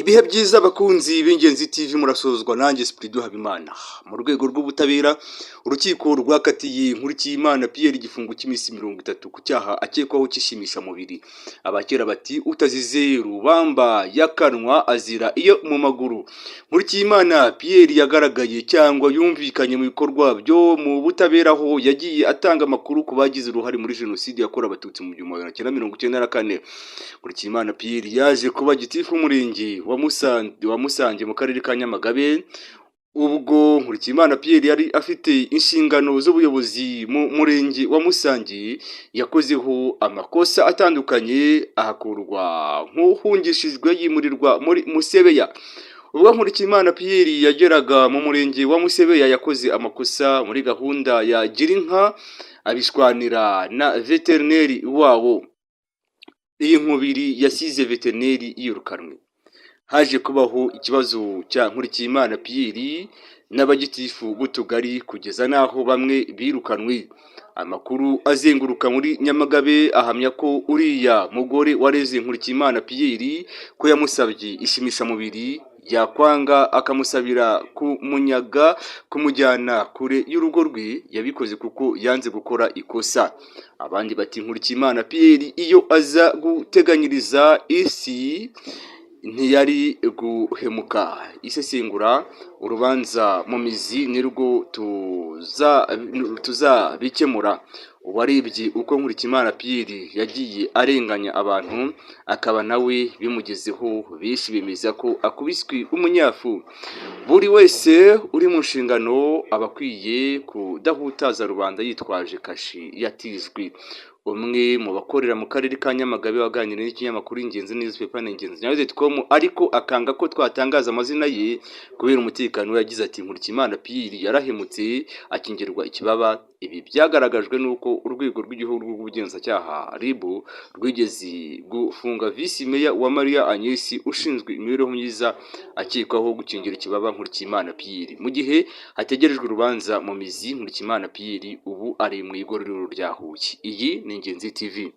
Ibihe byiza abakunzi b'Ingenzi TV, murasozwa nanjye Spridu Habimana. Mu rwego rw'ubutabera, urukiko rwakatiye Nkurikiyimana Pierre igifungo cy'iminsi 30 ku cyaha akekwaho cy'ishimishamubiri. Abakera bati: "Utazize rubamba y'akanwa azira iyo mu maguru." Nkurikiyimana Pierre yagaragaye cyangwa yumvikanye mu bikorwa byo mu butabera, aho yagiye atanga amakuru ku bagize uruhare muri Jenoside yakorewe Abatutsi mu 1994. Nkurikiyimana Pierre yaje kuba gitifu w'umurenge wa Musange mu karere ka Nyamagabe. Ubwo Nkurikiyimana Pierre yari afite inshingano z'ubuyobozi mu murenge wa Musange, yakozeho amakosa atandukanye, ahakurwa nk'uhungishijwe, yimurirwa muri Musebeya. Ubwo Nkurikiyimana Pierre yageraga mu murenge wa Musebeya, yakoze amakosa muri gahunda ya Girinka, abishwanira na veterineri wawo. Iyi nkubiri yasize veterineri yirukanwe. Haje kubaho ikibazo cya Nkurikiyimana Pierre n'abagitifu b'utugari, kugeza n'aho bamwe birukanwe. Amakuru azenguruka muri Nyamagabe ahamya ko uriya mugore wareze Nkurikiyimana Pierre ko yamusabye ishimishamubiri, yakwanga akamusabira kumunyaga, kumujyana kure y'urugo rwe, yabikoze kuko yanze gukora ikosa. Abandi bati: "Nkurikiyimana Pierre iyo aza guteganyiriza isi ntiyari guhemuka." Isesengura urubanza mu mizi nirwo tuzabikemura. Uwarebye uko Nkurikiyimana Pierre yagiye arenganya abantu, akaba nawe bimugezeho, benshi bemeza ko akubiswe umunyafu. Buri wese uri mu nshingano aba akwiye kudahutaza rubanda yitwaje kashi yatijwe. Umwe mu bakorera mu karere ka Nyamagabe waganiriye n'ikinyamakuru Ingenzi Newspaper na Ingenzi News.com, ariko akanga ko twatangaza amazina ye kubera umutekano we, yagize ati: "Nkurikiyimana Pierre yarahemutse, akingirwa ikibaba. Ibi byagaragajwe n'uko Urwego rw'Igihugu rw'Ubugenzacyaha, RIB, rwigeze gufunga Visi Meya wa Mariya Agnes ushinzwe imibereho myiza, akekwaho gukingira ikibaba Nkurikiyimana Pierre. Mu gihe hategerejwe urubanza mu mizi, Nkurikiyimana Pierre ubu ari mu igororero rya Huye." Iyi ni Ingenzi TV.